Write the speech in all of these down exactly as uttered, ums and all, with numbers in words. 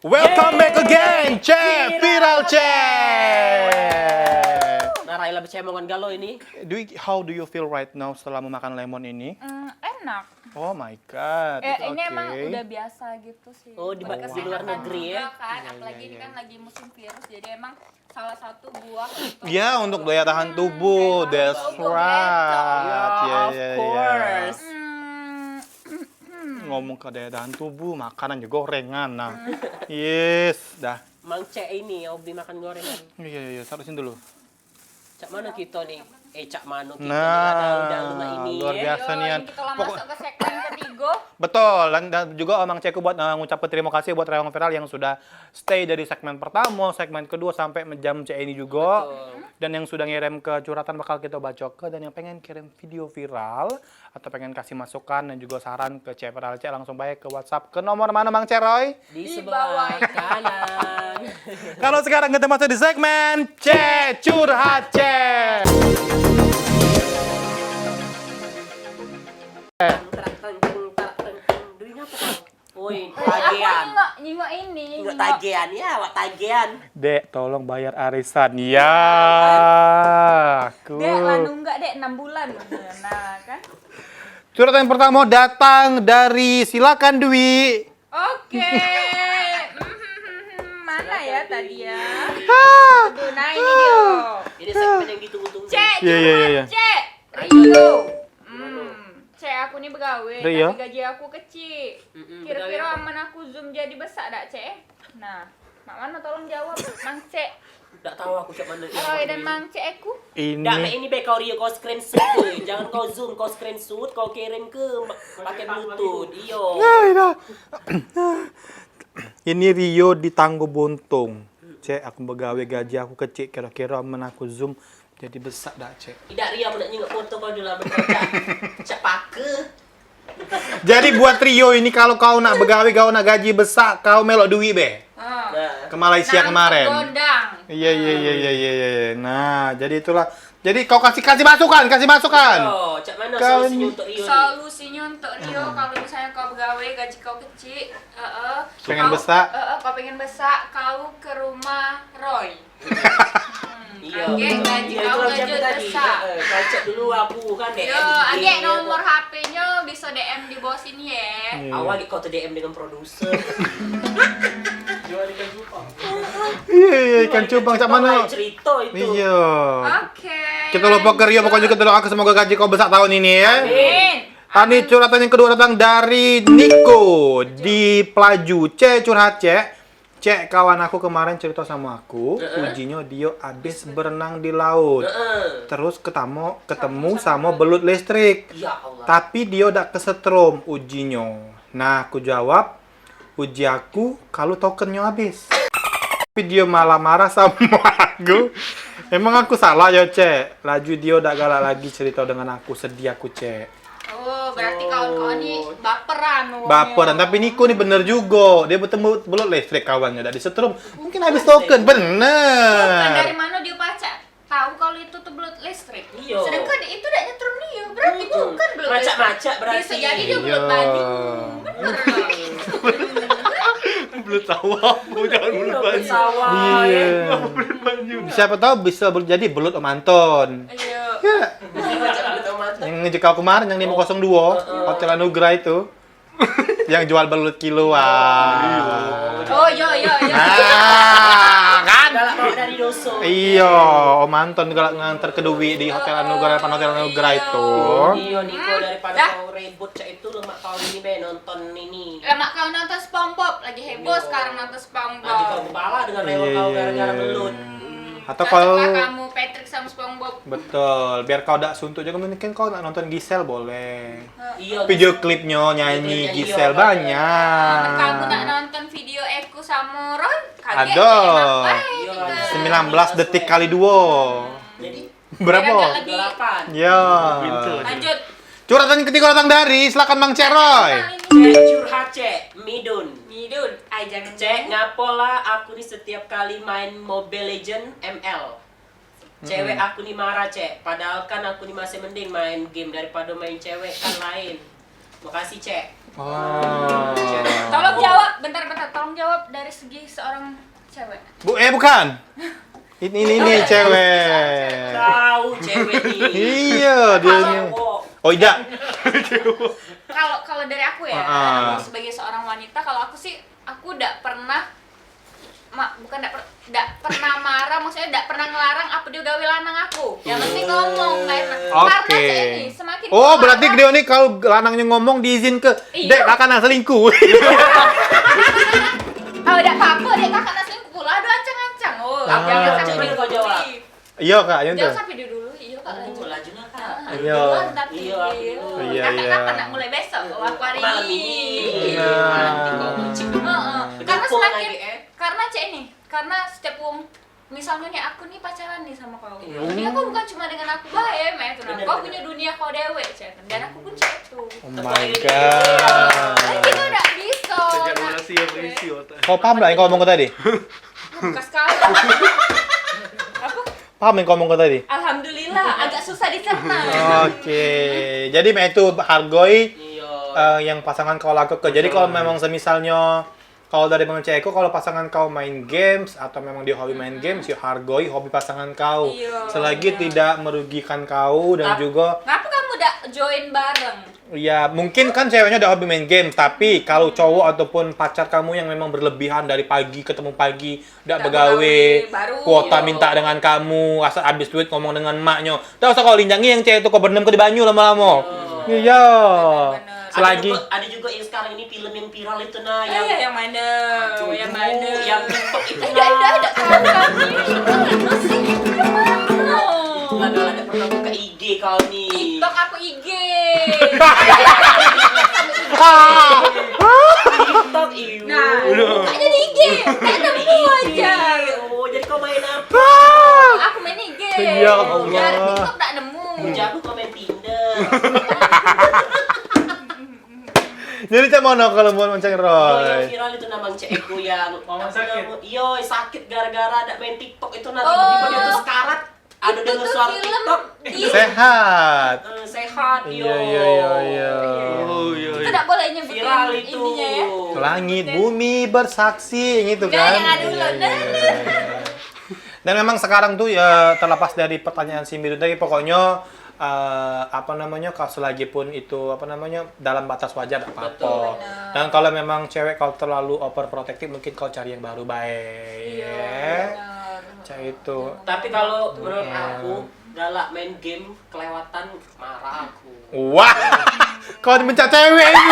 Welcome back again, Cek Viral Cek. Nah, Raila becemongan galo ini. Do you, how do you feel right now setelah memakan lemon ini? Hmm, enak. Oh my God, eh, ini emang udah biasa gitu sih. Oh, di, di luar negeri ya? Kan, iya, apalagi iya, ini iya, kan lagi musim virus, jadi emang salah satu buah untuk, ya, untuk daya tahan tubuh. That's right. Ya, of course. Hmm. Ngomong ke daya tahan tubuh, makanan juga gorengan. Nah. Yes, dah. Mang Cek ini hobi makan gorengan. Iya, iya, iya, taruh sini dulu. Cak mano kito ni? Eh, cak mano kito ni? Nah, ada udah lama ini, luar biasa nian. Pokok- masuk ke segmen ketiga. Betul, dan, dan juga Mang Cek ku buat, eh, ngucapke terima kasih buat Rewang Viral yang sudah stay dari segmen pertama, segmen kedua sampai jam cek ini juga. Betul. Dan yang sudah ngirim ke curhatan bakal kita bacoke, dan yang pengen kirim video viral atau pengen kasih masukan dan juga saran ke Cek Viral Cek, langsung bae ke WhatsApp ke nomor mana, Mang Cek Roy? Di sebelah kanan. Kalau sekarang kita masuk di segmen Cek Curhat Cek. Teng, teng, teng, teng, teng, teng. Duit apa, Bang? Woi, tagihan. Nyingok, nyingok ini, nyingok. Tagihan, ya, awak tagihan. Dek, tolong bayar arisan. Ya. Aku. Dek, lah nunggak, Dek, enam bulan. Nah, kan? Curhatan yang pertama datang dari, silakan, Dwi. Oke. Hmm, mana ya tadi ya? Aduh, nah ini dia. Ini segmen yang ditunggu-tunggu. Cek, iya, iya, iya, curhat, iya. Cek. Rio. Hmm. Cek, aku ni begawe, tapi gaji aku kecik. Mm-mm, kira-kira begawe apa? Amen aku zoom jadi besak dak, Cek? Nah, mak mano tolong jawab, Mang Cek. Dak tahu aku cak mano. Roy dan Mang Cek aku. Ini. Dak, mek ini be kau Rio, kau screenshot tu. Jangan kau zoom, kau screenshot, kau kirim ke ma-, pakai bluetooth. Iyo. Nah, dah. Ini Rio di Tanggo Buntung. Cek, aku begawe gaji aku kecik, kira-kira amen aku zoom jadi besak dak, Cek? Idak, Rio, aku nak nyingok foto kau dulu, amen kau cak, cak pake. Jadi buat Rio ini, kalau kau nak begawe, kau nak gaji besak, kau melok duit be. Ah. Nah. Ke Malaysia kemaren. Nangkep gondang. Iya, iya, iya, iya, iya, iya, iya. Nah, jadi itulah. Jadi kau kasih, kasih masukan, kasih masukan. Yo, cak mano solusinyo untuk Rio ni? Solusinyo untuk Rio, kalau misalnyo kau begawe, gaji kau kecik, heeh. Pengen besak? Heeh, kau pengen besak, kau ke rumah Roy. Hmm, iyo. Agek gaji kau lanjut besak. Heeh, kau cek dulu aku kan D M I G. Yo, agek nomor H P-nyo biso D M di bawah sini ye. Iyo. Awak kau te D M dengan produser. Jual ikan cupang. Iyo, iyo, ikan cupang cak mano? Lain cerito itu. Iyo. Oke. Kito lupo ke Rio, pokoknyo kito doake semoga gaji kau besak tahun ini ye. Amin. Ani, curhatan yang kedua datang dari Niko di Pelaju. Cek, curhat, Cek. Cek, kawan aku kemaren cerito samo aku, heeh, ujinyo dio abis berenang di laut. Heeh. Terus ketamo, ketemu samo belut listrik. Ya Allah. Tapi dio dak kesetrum ujinyo. Nah, aku jawab, uji aku kalu tokennyo abis. Tapi dio malah marah samo aku. Emang aku salah yo, Cek? Laju dio dak galak lagi cerito dengan aku, sedih aku, Cek. Oh, berarti kawan-kawan ni baperan wongnyo. Baperan, tapi Niko ni bener jugo. Dio betemu belut listrik kawannyo, dak disetrum. Mungkin habis token, bener. Bukan, dari mano dio pacak tahu kalau itu tuh belut listrik? Iyo. Sedangkan itu dak nyetrum dio, berarti bukan belut listrik. Macak-macak berarti. Bisa jadi dio belut banyu. Iyo. Bener. Belut sawah, jangan belut banyu. Iyo, belut sawah, iyo. Belut banyu. Siapo tahu bisa belut, jadi belut Om Anton. Iyo. Yo. Yang ngejekau kemarin, yang limo kosong duo, Hotel Anugerah itu. Yang jual belut kiloan. Oh, yo, yo, yo. Nah, kan? Galak bawa dari doso. Iyo, Om Anton galak nganter ke duit di Hotel Anugerah, depan Hotel Anugerah itu. Iyo, Niko, daripada kau ribut cak itu, lemak kau ini be nonton ini. Lemak kau nonton SpongeBob, lagi heboh sekarang nonton SpongeBob. Nanti kau kepala dengan rewel kau gara-gara belut. Atau kalau kamu Patrick sama SpongeBob. Betul, biar kau dak suntuk juga, mungkin kau nak nonton Giselle boleh. Iyo, video klipnyo nyanyi Giselle banyak. Amen kamu nak nonton video aku sama Roy, kaget. Aduh. Sembilan belas detik kali duo. Jadi, berapo? Delapan. Yo. Lanjut. Curhatan ketiga datang dari, silakan Mang Cek Roy. Cek curhat, Cek. Midun. Midun. Ai, jangan. Cek, ngapo lah aku ni setiap kali main Mobile Legend M L, cewek aku ni marah, Cek. Padahal kan aku ni masih mending main game daripado main cewek kan lain. Makasih, Cek. Oh. Cek. Tolong jawab, bentar-bentar. Tolong jawab dari segi seorang cewek. Bu, eh, bukan. Ini, ini, ini cewek. Tahu cewek ni. Iya, dia ni. Cowok. Oh, tidak. Kalau, kalau dari aku ya, Heeh. Aku sebagai seorang wanita, kalau aku sih, aku ndak pernah, ma-, bukan ndak per-, ndak pernah marah, maksudnya ndak pernah ngelarang apa dia gawe lanang aku. Yang penting ngomong, nggak enak. Karena Oke. cewek ni semakin Oh, keluar berarti dia ni kalau lanangnya ngomong diizin ke, Iya. "Dek, kakak nak selingkuh." Oh, ndak apa-apa, dek, kakak nak selingkuh pula, aduh, ancang-ancang. Oh, Ah. jangan sampai Jangan kau jawab. didului. Iya, Kak, yang Jangan tu. sampai didului, iya, Kak, Oh, lanjut. laju lah, Kak. Ah, Iya. duluan tapi Iya, aku iya. dulu. Iya, Kakak iya. kapan nak mulai besok? Oh, aku hari Malam ini. ini. Nah. Nanti kau mancing. Heeh. Karena Dukung semakin, lagi, eh. karena cek ni, karena setiap wong, misalnya nih, aku nih pacaran nih sama kau. Iya. Dunia kau bukan cuma dengan aku bae, meh, itu nah. Bener, Kau bener. punya dunia kau dewek, cek. Dan aku pun cek itu. Oh my God. Kan kita ndak bisa, Kerja nak. Malaysia berisi otak. Kau paham nggak yang kau omong tadi? Bekas kau. Apa? Paham yang kau omong tadi? Alhamdulillah, agak susah dicerna. Oke. Jadi, mek itu hargoi, Iya. eh, yang pasangan kau lakukan. Jadi, kalau Betul. memang semisalnya, kalau dari Bang Ceko, kalau pasangan kau main games atau memang dia hobi main Hmm. games, ya hargoi hobi pasangan kau. Iya, Selagi iya. tidak merugikan kau dan Tap-, juga ngapa kamu dak join bareng? Ya, mungkin kan ceweknya udah hobi main game, tapi kalau cowok ataupun pacar kamu yang memang berlebihan dari pagi ketemu pagi, dak Dak begawe, begawe, baru. kuota Iya. minta dengan kamu, asal habis duit ngomong dengan maknyo. Dak usah kau linjangi yang cewek itu, kau berendam ke di banyu lama-lama. Iya. Iya. Benar-benar. Selagi Ada juga, ada juga yang sekarang ini film yang viral itu nah, Oh, yang iya, yang mana? Aduh, Yang mana? yang TikTok itu Dah, nah. dah, dah, tahu kami. Masih. Lah, dah, dah pernah buka I G kau ni. TikTok apa I G? TikTok, iyo. Nah, Udah. bukanya di I G. Tak nemu aja. Oh, jadi kau main apa? Aku main I G. Ya Allah. Biar TikTok tak nemu. Jago kau main Tinder. Jadi cak mano kalau buat Mancang Oh, yang Roy? viral itu nang Cek Eko yang Mama apa sakit. nama? Iyo, sakit gara-gara dak main TikTok itu nah, tiba-tiba dia Oh. tuh sekarat. Ada Itu dengar tuh suara film TikTok. di Eh, Sehat. Eh, sehat, Iya, yo. iya, iya, iya. Oh, iya, Kita iya. dak boleh nyebutin Viral itu. ininya ya. Langit Nyebutin. bumi bersaksi, yang itu Enggak, kan? yang ada Iya, ular. iya, iya, iya. Dan memang sekarang tuh ya, terlepas dari pertanyaan si Mirun tadi, pokoknya, eh, apa namanya, kalau selagi pun itu, apa namanya, dalam batas wajar, tak apa-apa. Betul. Benar. Dan kalau memang cewek kalau terlalu overprotective, mungkin kau cari yang baru bae, Iya, ya. benar. Cak itu. Tapi kalau menurut Hmm. aku, galak main game kelewatan marah aku. Wah, kau ni mencak cewek ini.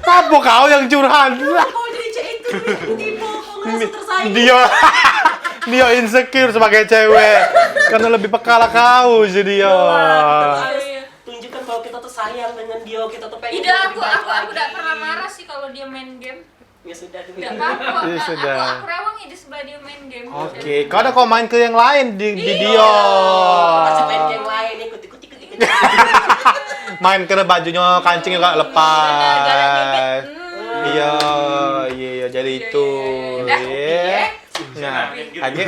Apa kau yang curhat? Kau jadi cak itu, tipe kau ngerasa Mi-, tersayang. dia, dia insecure sebagai cewek karena lebih peka lah kau jadi ya. Iya, kita tuh harus tunjukkan bahwa kita tuh sayang dengan dia, kita tuh pengen Ida, lebih aku, baik aku, aku lagi. dak pernah marah sih kalau dia main game. Ya sudah dulu. Dak apa-apa. Ya Aku, sudah. aku, aku rawang di sebelah dia main game. Oke, kau ada kau main ke yang lain di, di Iya. dia. Masih main game lain, ikut, ikut, ikut, ikut. Main kena bajunya, kancingnya kagak lepas. Bener, galak nyubit. Hmm. Iya, iya, iya, jadi Iya, itu. iya, iya. Dah, Iya. iya. Nah, Gitu. Age.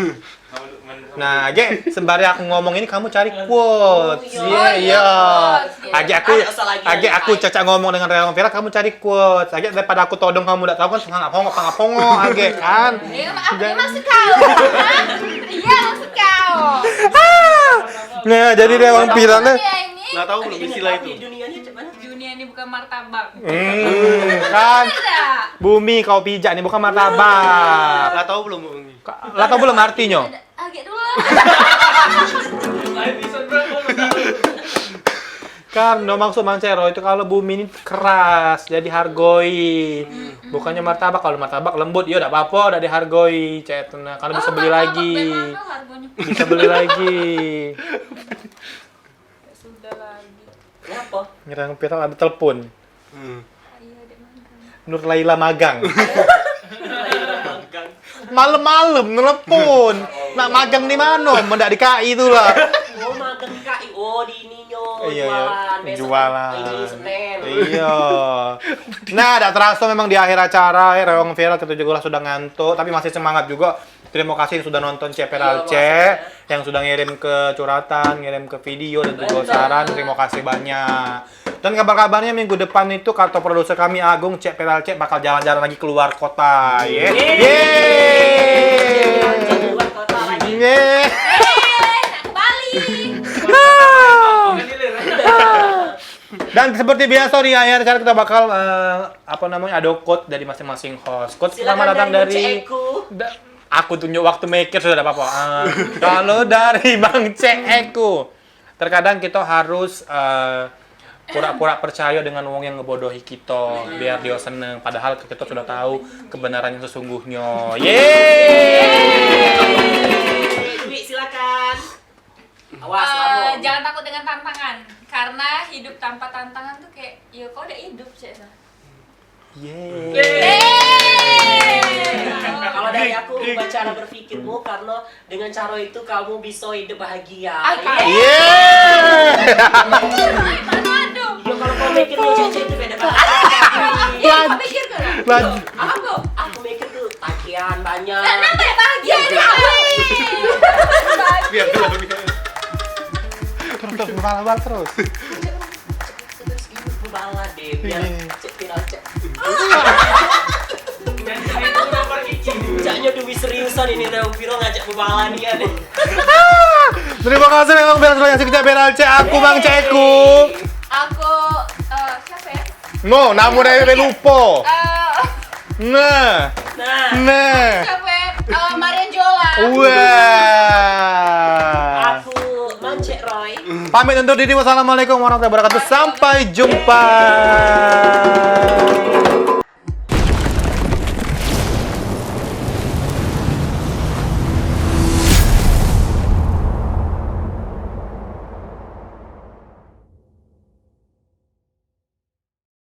Nah, Age, sembari aku ngomong ini, kamu cari quotes. Oh, iya. Iya, Oh, iya, iya. quotes, iya. Age aku, Ada usah lagi, Age lagi, aku lagi. cacak ngomong dengan Rewang Viral, kamu cari quotes. Age daripada aku todong kamu dak tahu kan, ngapong, ngapong, Age kan. Iya, maaf, iya, maksud kau. Iya, maksud kau. Nah, jadi Rewang Viral nih. Iya, ini. Nggak tahu belum Ada istilah dunia, itu. Dunia ini macam mana? Dunia ini bukan martabak. Hmm, kan? Ada. Bumi kau pijak nih bukan martabak. Lah tahu belum bumi? Ka-, lah tahu belum artinya? Ada. Agak dulu lah. Episode berapa lu tahu? Kan, no maksud Mancero itu kalau bumi ini keras, jadi hargoi. Mm-mm. Bukannya martabak, kalau martabak lembut, ya dak apa-apa, dak dihargoi, cek itu nah. Kalau bisa Oh, beli martabak lagi. Bang, mahal harganya. Bisa beli lagi. Sudah lagi. Kenapa? Nyerang viral ada telepon. Hmm. Iya, Dek, magang. Nur Laila magang. Magang. Malam-malam nelepon. Nak magang di mana? Mendak di K I itulah. Oh, magang di K I. Oh, di ininya, Iya, iya. jualan. Besok Jualan. ini Senin. Iya. Nah, dak terasa memang di akhir acara, eh, Rewang Viral kita juga lah sudah ngantuk, tapi masih semangat juga. Terima kasih yang sudah nonton Cek Viral Iya, Cek, makasih, ya. yang sudah ngirim ke curhatan, ngirim ke video dan juga Betul. saran. Terima kasih banyak. Dan kabar-kabarnya minggu depan itu kata produser kami Agung, Cek Peral Cek bakal jalan-jalan lagi keluar kota, ye. Yeay. Yeay. Keluar kota lagi. Yeay. Yeay, nak ke Bali. Dan seperti biasa di akhir acara kita bakal, eh, apa namanya, ada quote dari masing-masing host. Quote pertama datang dari Cek Eku. Da- aku tunjuk waktu mikir sudah, tidak apa-apa. Eh, kalau dari Bang Cek Eku, terkadang kita harus, eh, pura-pura percaya dengan wong yang ngebodohi kita biar dia seneng, padahal kita sudah tahu kebenarannya sesungguhnya. Yeay. Dwi, silakan. Awas, eh, lambung. Jangan takut dengan tantangan, karena hidup tanpa tantangan tuh kayak, ya kau udah hidup, Cek. Yeay. Yeay. Kalau dari aku, ubah cara berpikirmu, karena dengan cara itu kamu bisa hidup bahagia. Ay, yeay. Yeay. Aduh. Ya, kalau kau mikir, Cek, itu beda banget. Iya, kau pikir kan? Lagi. Apa? Aku mikir tuh tagihan banyak. Nah, nambah bahagia nih. Biar, biar, biar. Terus, terus, bebala, bebala terus. Terus ini bebala deh, biar Cek Viral, Cek. Caknya demi seriusan ini, Reo Viral ngajak bebala nih ya deh. Terima kasih memang Viral, sudah ngasih kita Viral, Cek. Aku Bang Cek Eku. Aku, eh, siapa ya? No, namu dah lupa. Eh, Nah. Nah. Nah. Siapa ya? Eh, Marian Jola. Wah. Aku Mancek Roy. Pamit undur diri. Wassalamualaikum warahmatullahi wabarakatuh. Sampai jumpa.